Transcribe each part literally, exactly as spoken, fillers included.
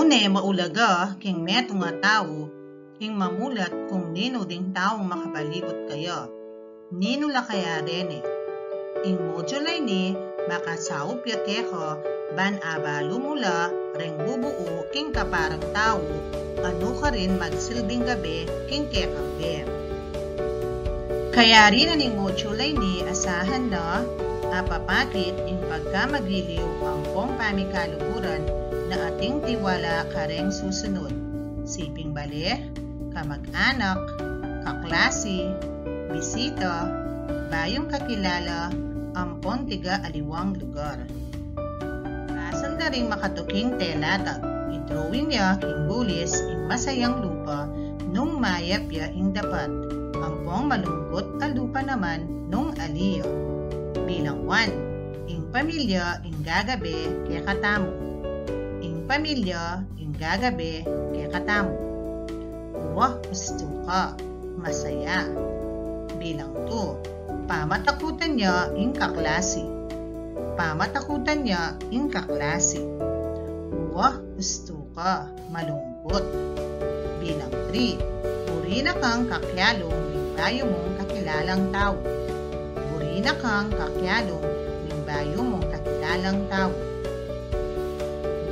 Tune maulaga king metung a tau ing mamulat kung ninu ding taung makapalibut kaya. Ninu la kaya reni? Ing module a ini makasaup ya keka ban abalu mu la reng bubuu king kaparang tau, a nukarin magsilbing gabe king kekang bie. Kaya rin ning module a ini asahan na apapakit ing pagkamagiliw ampong pamikaluguran na ating tiwala kareng susunod: siping bale, kamag-anak, kaklasi, bisita, bayung kakilala, ampong tiga aliwang lugar. Basan da ring makatuking telatag, i-drawing ya king bulis ing masayang lupa nung mayap ya ing dapat, ampong malungkut a lupa naman nung ali ya. Bilang one, ing pamilya ing gagabe kekatamu. Ing pamilya ing gagabe kekatamu. Wa, ustu ka, masaya. Bilang two, pamatakutan ya ing kaklasi. Pamatakutan ya ing kaklasi. Wa, ustu ka, malungkut. Bilang three, buri na kang kakyalung ning bayu mung kakilalang tau. Buri na kang kakyalung ning bayu mung kakilalang tau.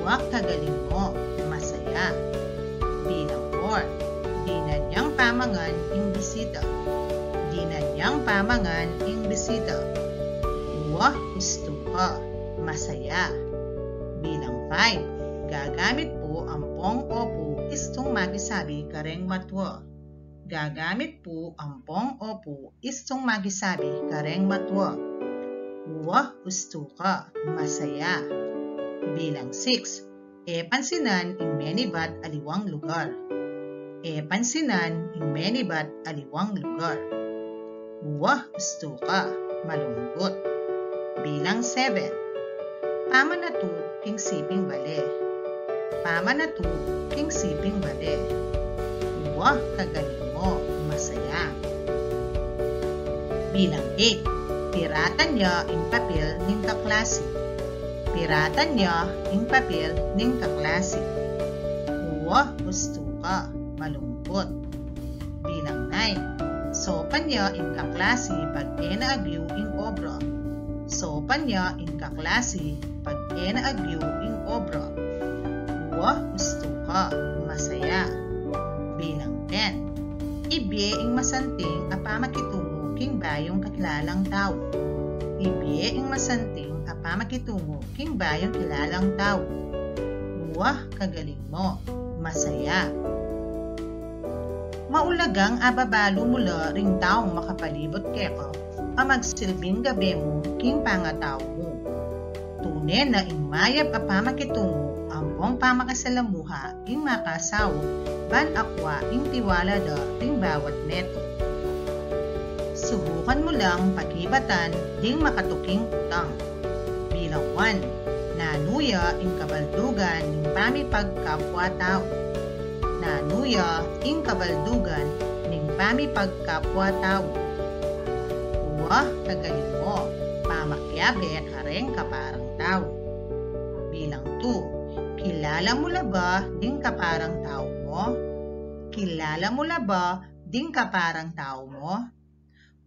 Wa, kagaling mu, masaya. Bilang four, dinan yang pamangan ing bisita. Dinan yang pamangan ing bisita. Wa, ustu ka, masaya. Bilang five, gagamit pu ampong opu istung makisabi kareng matua. Gagamit pu ampong opu istung makisabi kareng matua. Wa, ustu ka, masaya. Bilang six, e pansinan ing menibat aliwang lugar. E pansinan ing menibat aliwang lugar. Wa, ustu ka, malungkut. Bilang seven, pamanatu king siping bale. Pamanatu king siping bale. Wa, kagaling mu, masaya. Bilang eight, piratan ya ing papel ning kaklasi. Piratan ya ing papel ning kaklasi. Wa, ustu ka, malungkut. Bilang nine, sopan ya ing kaklasi pag e na agyu ing obra. Sopan ya ing kaklasi pag e na agyu ing obra. Wa, ustu ka, masaya. Bilang ten, ibie ing masanting a pamakitungu king bayung kakilalang tau. Ibie ing masanting a pamakitungu king bayung kilalang tau. Wa, kagaling mu, masaya. Maulagang ababalu mu la ring taung makapalibut keka a magsilbing gabe mu king pangatau mu. Tune na ing mayap a pamakitungu ampong pamakasalamuha ing makasaup ban akua ing tiwala da ring bawat metung. Subukan mu lang pakibatan ding makatuking kutang. Bilang one, nanu ya ing kabaldugan ning pamipagkapwa tau? Nanu ya ing kabaldugan ning pamipagkapwa tau? Wa, kagaling mu, pamakiabe kareng kaparang tau. Bilang two, kilala mu la ba ding kaparang tau mu? Kilala mu la ba ding kaparang tau mu?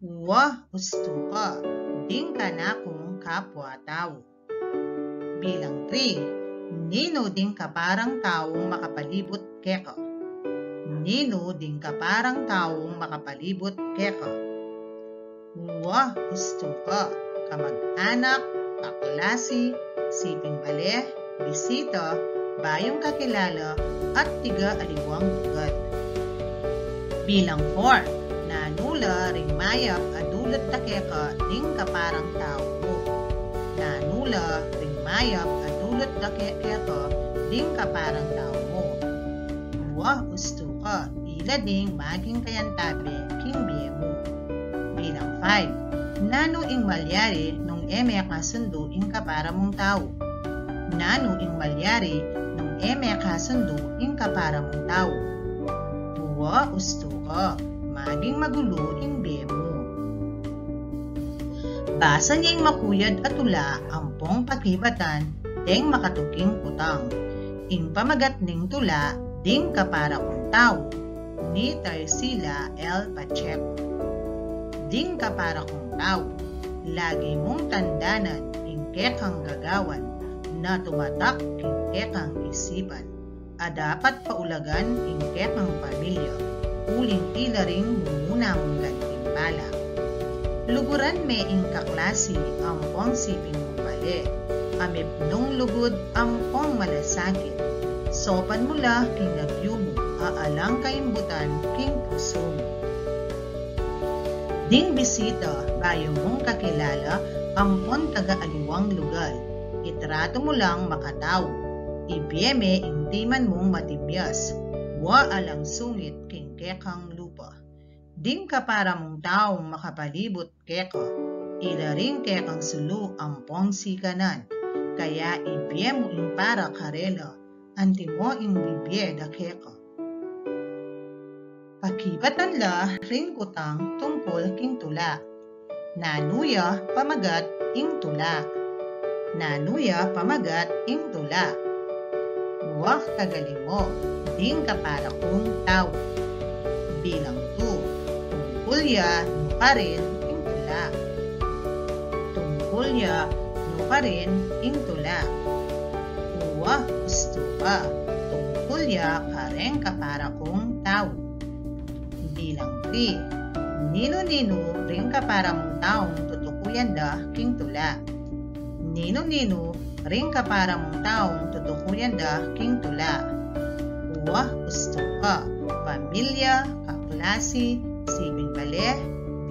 Wa, ustu ka, ding kanakung kapwa tau. Bilang three, ninu ding kaparang taung makapalibut keka? Ninu ding kaparang taung makapalibut keka? Wa, ustu ka, kamag-anak, kaklasi, siping bale, bisita, bayung kakilala, at tiga aliwang lugar. Bilang four, nanu la ring mayap a dulut da keka ding kaparang tau mu? Nanu la ring mayap a dulut da ke-, keka ding kaparang tau mu? Wa, ustu ka, ila ding maging kayantabe king bie mu. Bilang five, nanu ing malyari nung e mekasundu ing kapara mung tau? Nanu ing malyari nung e mekasundu ing kapara mung tau? Wa, ustu ka, maging magulu ing bie mu. Basan ye ing makuyad a tula ampong pakibatan deng makatuking kutang. Ing pamagat ning tula, Ding Kapara Kung Tau, ni Tarsila L. Pacheco. Ding kapara kung tau, lagi mung tandanan ing kekang gagawan na tumatak king kekang isipan, a dapat paulagan ing kekang pamilya, uling ila ring mumuna mung gantimpala. Luguran me ing kaklasi ampong siping mung bale, a mipnung lugud ampong malasakit. Sopan mu la king agyu mu, a alang kaimbutan king pusu mu. Ding bisita, bayu mung kakilala ampon taga aliwang lugal, itratu mu lang makatau. Ibie me ing timan mung matimyas, wa alang sungit king kekang lupa. Ding kapara mung taung makapalibut keka, ila ring kekang sulu ampong sikanan, kaya ibie mu ing para karela, antimo ing bibie da keka. Pakibatan la ring kutang tungkul king tula. Nanu ya pamagat ing tula? Nanu ya pamagat ing tula? Wa, kagaling mo, ding kapara kung tau. Bilang two, tungkul ya nukarin ing tula? Tungkul ya nukarin ing tula? Wa, ustu ka, tungkul ya kareng kapara kung tau. Bilang three, ninu-ninu ring kapara mung taung tutukuyan da king tula? Ninu-ninu ring kapara mung taung tutukuyan da king tula? Wa, ustu ka, pamilya, kaklasi, siping bale,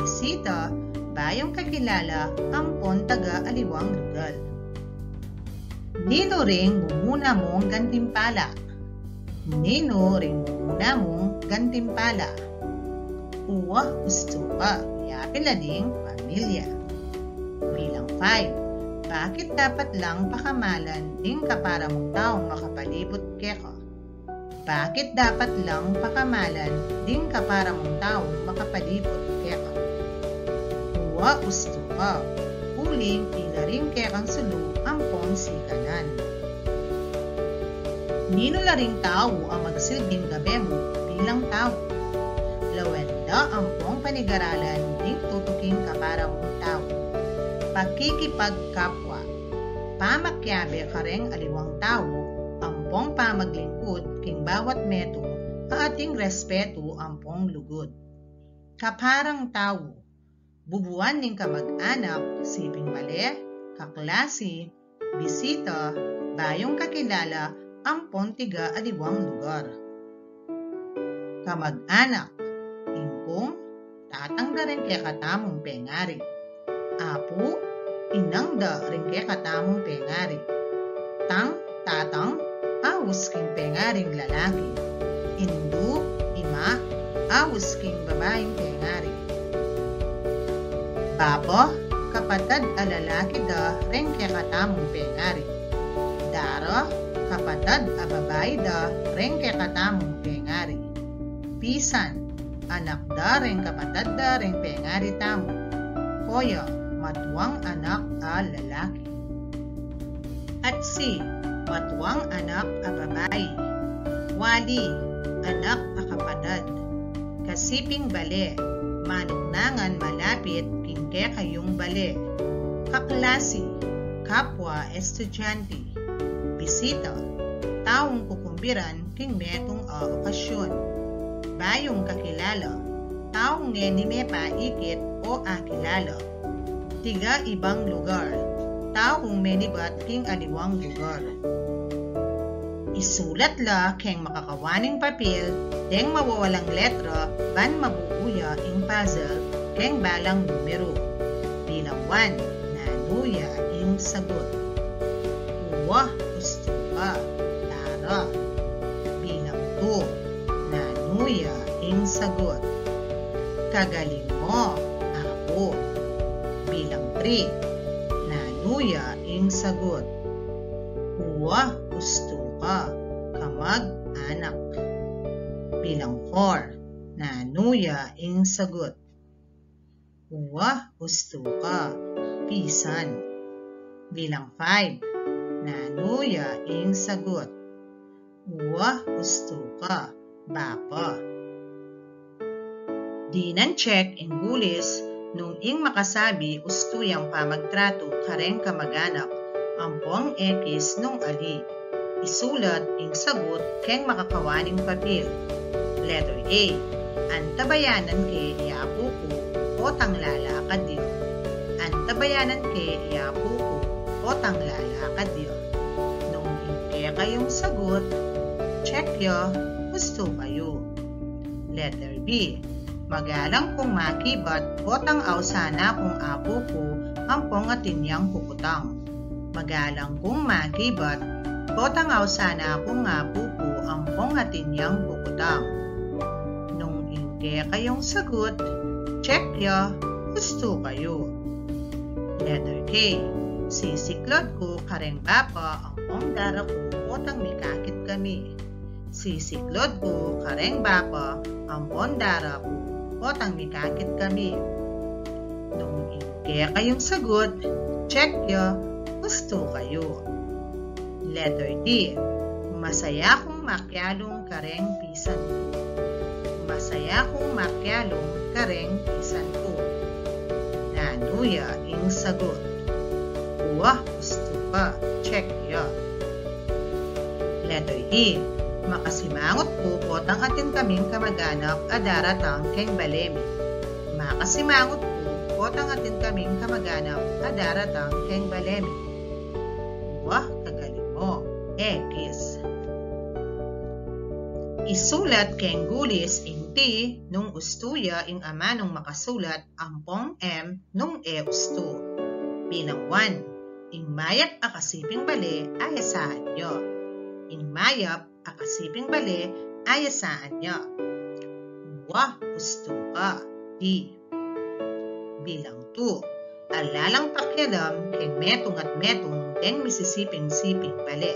bisita, bayung kakilala, ampon taga aliwang lugal. Ninu ring mumuna mung gantimpala? Ninu ring mumuna mung gantimpala? Wa, ustu ka, yapin la ning pamilya. Bilang five, bakit dapat lang pakamalan ding kapara mung taung makapalibut keka? Bakit dapat lang pakamalan ding kapara mung taung makapalibut keka? Wa, ustu ka, uling ila ring kekang sulu ampon sikanan. Ninu la ring tau a magsilbing gabe mu bilang tau? Lawen da ampong panigaralan ding tutuking kapara mung tau. Pakikipagkapwa, pamakiabe kareng aliwang tau, ampong pamaglingkud king bawat metung, a ating respetu ampong lugud. Kaparang tau, bubuan ning kamag-anak, siping bale, kaklasi, bisita, bayung kakilala, ampon tiga aliwang lugar. Kamag-anak, ingkung, tatang da ring kekatamung pengari. Apu, inang da ring kekatamung pengari. Tang, tatang, aus king pengaring lalaki. Indu, ima, aus king babaing pengari. Bapa, kapatad a lalaki da ring kekatamung pengari. Dara, kapatad a babai da ring kekatamung pengari. Pisan, anak da ring kapatad da ring pengari tamu. Koya, matuang anak a lalaki. Atsi, matuang anak a babai. Wali, anak a kapatad. Kasiping bale, manuknangan malapit king kekayung bale. Kaklasi, kapwa estudyante. Bisita, taung kukumbiran king metung a okasyon. Bayung kakilala, taung ngeni me pa ikit o akilala. Tiga ibang lugar, taung menibat king aliwang lugar. Isulat la keng makakawaning papil deng mawawalang letra ban mabuo ya ing puzzle keng balang numeru. Bilang one, nanu ya ing sagut? Wa, ustu ka, tara. Bilang two, nanu ya ing sagut? Kagaling mo, apu. Bilang three, nanu ya ing sagut? Wa, ustu ka, kamag-anak. Bilang four, nanu ya ing sagut? Wa, ustu ka, pisan. Bilang five, nanu ya ing sagut? Wa, ustu ka, bapa. Dinan check ing gulis nung ing makasabi ustu yang pamagtratu kareng kamaganak ampong ekis nung ali. Isulat ing sagut keng makakawaning papil. Letter A. Antabayanan ke i apu ku potang lalakad ya. Antabayanan ke i apu ku potang lalakad ya. Nung ing kekayung sagut, check ya, ustu kayu. Letter B. Magalang kung makibat potang ausan na kung apu ku ampong atin yang kukutang. Magalang kung makibat potang ausan na kung apu ku ampong atin yang kukutang. Nung ing kekayung sagut, check ya, ustu kayu. Letter K. Sisiklod ku kareng bapa ampong dara ku potang mikakit kami. Sisiklod ku kareng bapa ampong dara ku potang mikakit kami. Nung ing kekayung sagut, check ya, ustu kayu. Letter D. Masaya kung makialung kareng pisan ku. Masaya kung makialung kareng pisan ku. Nanu ya ing sagut? Wa, ustu ka, check ya. Letter E. Makasimangut ku potang atin kaming kamaganak a daratang keng bale mi. Makasimangut ku potang atin kaming kamaganak a daratang keng bale mi. Wa, kagaling mu. Ekis. Isulat keng gulis ing T nung ustu ya ing amanung makasulat ampong M nung e ustu. Bilang one. Ing mayap a kasiping bale, ayasaan ya. Ing mayap a kasiping bale, ayasaan ya. Wa, ustu ka. D. Bilang two. Ala lang pakialam keng metung at metung deng misisiping-siping bale.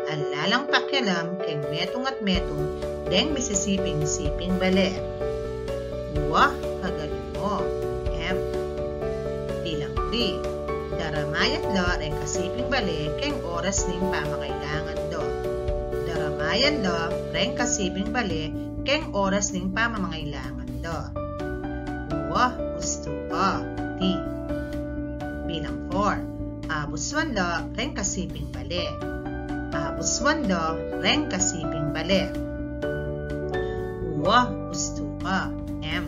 Ala lang pakialam keng metung at metung deng misisiping-siping bale. Wa, kagaling mu. M. Bilang three. Daramayan la reng kasiping bale keng oras ning pamakailangan da. Daramayan la reng kasiping bale keng oras ning pamangailangan da. Wa, ustu ka. T. Bilang four. Abuswan la reng kasiping bale. Abuswan la reng kasiping bale. Wa, ustu ka. M.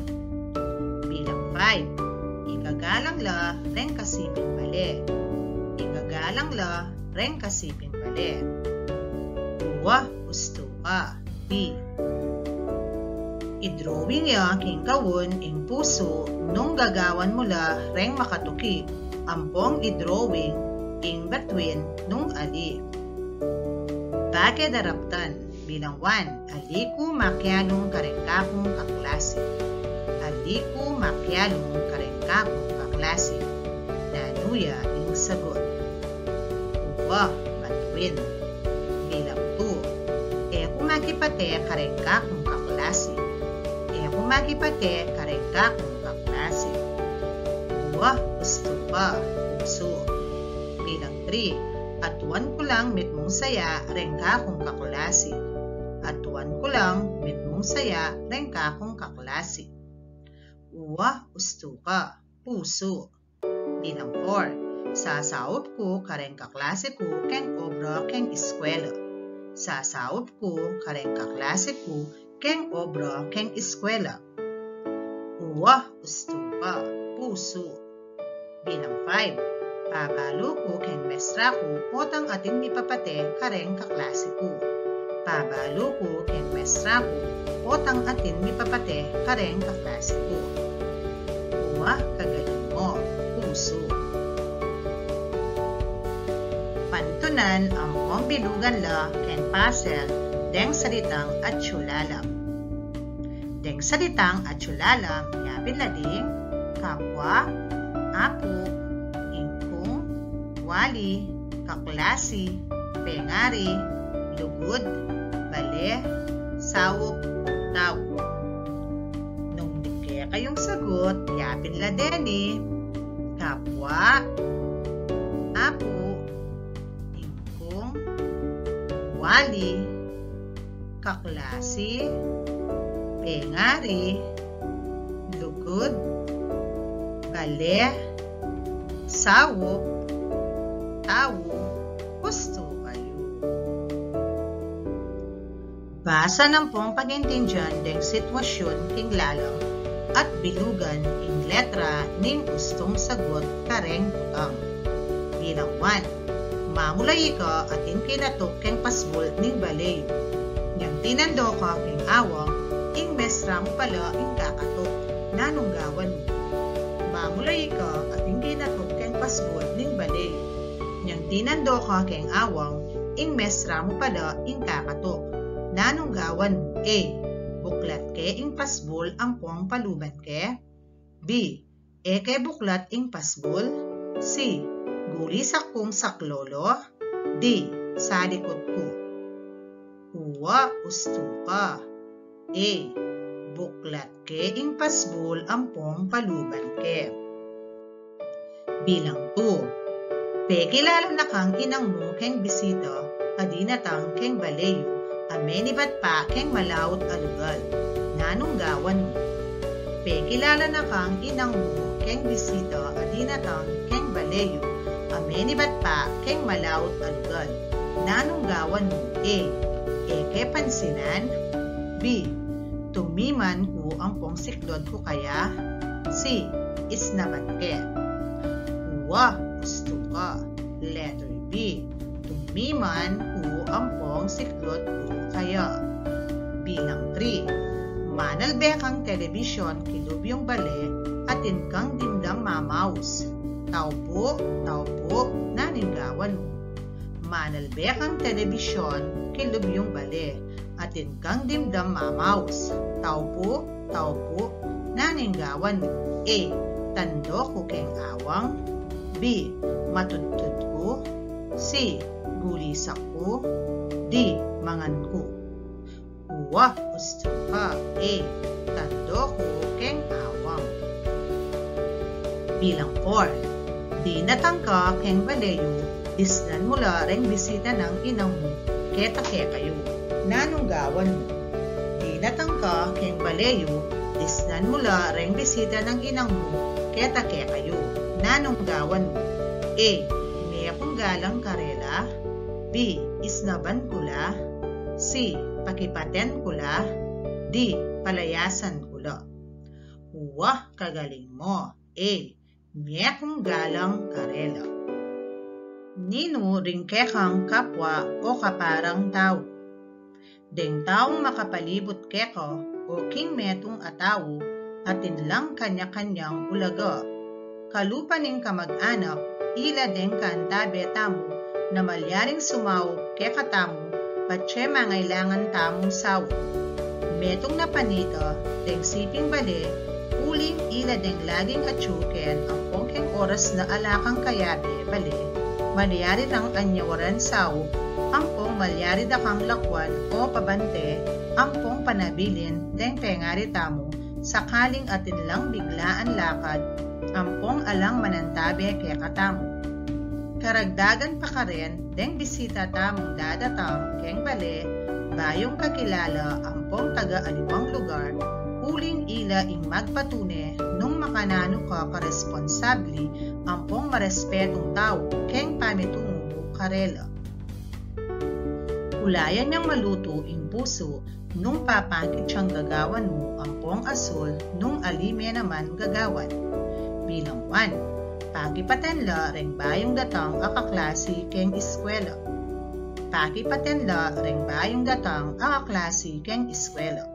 Bilang five. Igagalang la reng kasiping bale. Igagalang la reng kasiping bale. Wa, ustu ka. P. I-drawing ya king kaun ing pusu nung gagawan mu la reng makatuki ampong i-drawing ing bituin nung ali. Pake daraptan. Bilang one. Ali ku makialung kareng kakung kaklasi. Ali ku makialung kareng kakung kaklasi. Nanu ya ing sagut? Wa, bituin. Bilang two. E ku makipate kareng kakung kaklasi. E ku makipate kareng kakung kaklasi. Wa, ustu ka, pusu. Bilang three. Atuan ku lang mitmung saya reng kakung kaklasi. Atuan ku lang mitmung saya reng kakung kaklasi. Wa, ustu ka, pusu. Bilang four. Sasaup ku kareng kaklasi ku keng obra keng eskwela. Sasaup ku kareng kaklasi ku keng obra keng eskwela. Wa, ustu ka, pusu. Bilang five. Pabalu ku keng mestra ku potang atin mipapate kareng kaklasi ku. Pabalu ku keng mestra ku potang atin mipapate kareng kaklasi ku. Wa, kagaling mu, pusu. Pantunan ampong bilugan la keng pasel deng salitang atsu lalam. Deng salitang atsu lalam, yapin la ding kapwa, apu, ingkung, wali, kaklasi, pengari, lugud, bale, saup, tau. Nung ding kekayung sagut, yapin la deni kapwa, apu, ingkung, wali, kaklasi, pengari, lugud, bale, saup, tau, ustu kayu. Basa nang pong pagintindian deng sitwasyun king lalam at bilugan ing letra ning ustung sagot kareng butang. Bilang one, mamulayi ka atin kinatuk keng pasbul ning bale yu. Nyang tinando ka keng awang, ing mesra mu pala ing kakatuk. Nanung gawan mu? Mamulayi ka atin kinatuk keng pasbul ning bale yu. Nyang tinando ka keng awang, ing mesra mu pala ing kakatuk. Nanung gawan mu? A, buklat ke ing pasbul ampong paluban ke. B, e ke buklat ing pasbul. C, gulisak kung saklolo. D, salikut ku. Uwa, ustu ka. A, buklat ke ing pasbul ampong paluban ke. Bilang two, pekilala na kang inang mu keng bisita a dinatang keng bale yu a menibat pa keng malaut a lugal. Nanung gawan mu? Pekilala na kang inang mu keng bisita a dinatang keng bale yu a menibat pa keng malaut a lugal. Nanung gawan mu? A, e ke pansinan. B, tumiman ku ampong siklod ku kaya. C, isnaban ke. Uwa, ustu ka. Letter B, tumiman ku ampong siklod ku kaya. Bilang three, manalbe kang telebisyon kilub yung bale atin kang dimdam mamaus. Tau pu, tau pu, nanung gawan mu? Manalbe kang telebisyon kilub yung bale atin kang dimdam mamaus. Tau pu, tau pu, nanung gawan mu? A, tando ku keng awang. B, matudtud ku. C, gulisak ku. D, mangan ku. Uwa, ustu ka. A, tando ku keng awang. Bilang four, dinatang ka keng bale yu, disnan mu la reng bisita nang inang mu keta kekayu. Nanung gawan mu? Dinatang ka keng bale yu, disnan mu la reng bisita nang inang mu keta kekayu. Nanung gawan mu? A, mekung galang karela. B, isnaban ku la. C, pakipaten ku la. D, palayasan ku la. Uwa, kagaling mu. A, mekung galang karela. Ninu ring kekang kapwa o kaparang tau? Deng taung makapalibut keka o king metung a tau, atin lang kanya-kanyang ulaga. Kalupa ning kamag-anak, ila deng kaantabe tamu na malyaring sumaup kekatamu patse mangailangan tamung saup. Metung na panita deng siping bale, uling ila deng laging atyu ken ampong keng oras na ala kang kayabe bale, malyari rang anyawaran saup, ampong malyari da kang lakwan o pabante, ampong panabilin deng pengari tamu, sakaling atin lang biglaan lakad, ampong alang manantabe kekatamu. Karagdagan pa karen deng bisita tamung dadatang keng bale, bayung kakilala ampong taga aliwang lugar, uling ila ing magpatune nung makananu ka karesponsabli ampong marespetung tau keng pamitungu mu karela. Kulayan yang malutu ing pusu nung papakit yang gagawan mu ampong asul nung ali me naman gagawan. Bilang one, pakipaten la reng bayung datang a kaklasi keng eskwela. Pakipaten la reng bayung datang a kaklasi keng eskwela.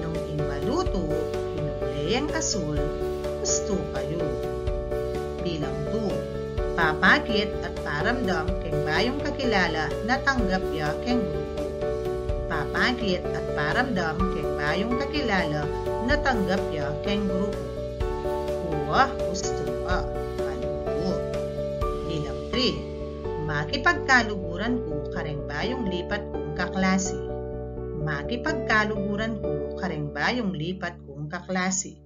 Nung ing malutu, kinule yang asul, ustu kayu. Bilang two, papakit at paramdam keng bayung kakilala na tanggap ya keng grupu. Papakit at paramdam keng bayung kakilala na tanggap ya keng grupu. Uwa, ustu ka. Malutu. Bilang three, makipagkaluguran ku kareng bayung lipat kung kaklasi. Makipagkaluguran ku kareng bayung lipat kung kaklasi.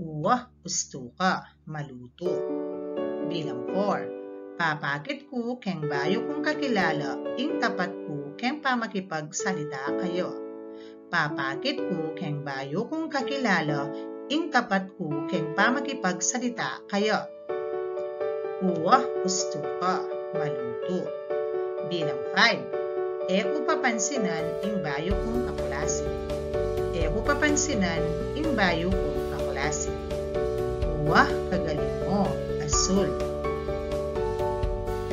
Uwa, ustu ka. Malutu. Bilang four, papakit ku keng bayu kung kakilala ing tapat ku keng pamakipagsalita kaya. Papakit ku keng bayu kung kakilala ing tapat ku keng pamakipagsalita kaya. Uwa, ustu ka, malutu. Bilang five, e ku papansinan ing bayu kung kaklase. E ku papansinan ing bayu kung kaklase. Uwa, kagaling mo, asul.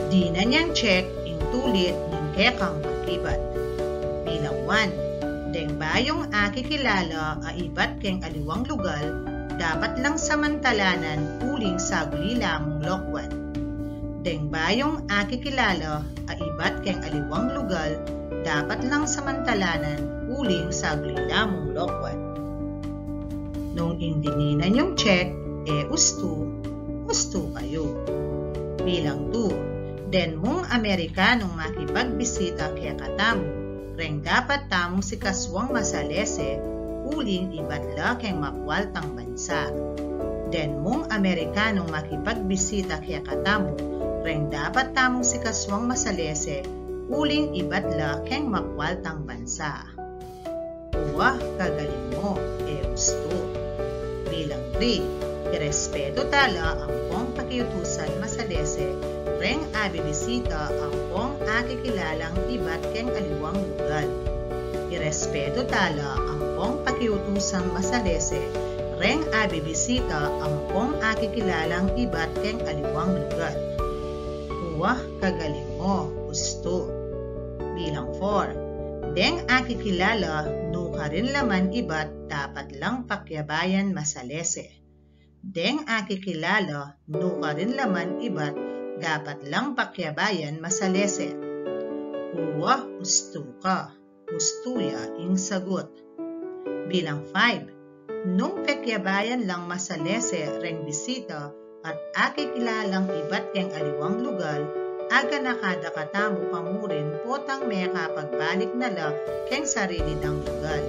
Dinan yang check ing tulid ning kekang akibat. Bilang one, deng bayung akikilala a ibat keng aliwang lugal, dapat lang samantalanan uling saguli lamung lokwan. Deng bayung akikilala a ibat keng aliwang lugal, dapat lang samantalanan uling saguli lamung lokwan. Nung ing dinan yung check e ustu, ustu kayu. Bilang two, den mung Amerikanung makipagbisita kekatamu, reng dapat tamung sikasuang masalese uling ibat la keng makwaltang bansa. Den mung Amerikanung makipagbisita kekatamu, reng dapat tamung sikasuang masalese uling ibat la keng makwaltang bansa. Uwa, kagaling mo, e ustu. Bilang three, irespetu tala ampong pakiutusan masalese reng abibisita ampong akikilalang ibat keng aliwang lugal. Irespetu tala ampong pakiutusan masalese reng abibisita ampong akikilalang ibat keng aliwang lugal. Uwa, kagaling mo, ustu. Bilang four, deng akikilala nukarin la man ibat dapat lang pakiabayan masalese. Deng akikilala nukarin la man ibat dapat lang pakiabayan masalese. Uwa, ustu ka. Ustu ya ing sagut. Bilang five, nung pekiabayan lang masalese reng bisita at akikilalang ibat keng aliwang lugal, aganaka da katamu pamurin potang mekapagbalik na la keng sarili dang lugal.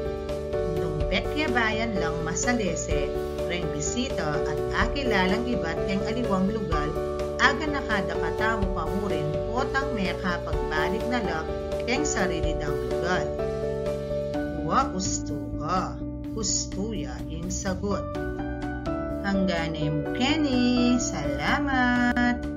Nung pekiabayan lang masalese reng bisita at akilalang ibat keng aliwang lugal, aganaka da katamu pamurin potang mekapagbalik na la keng sarili dang lugal. Uwa, ustu ka. Ustu ya ing sagut. Hanggang ne mu keni. Salamat.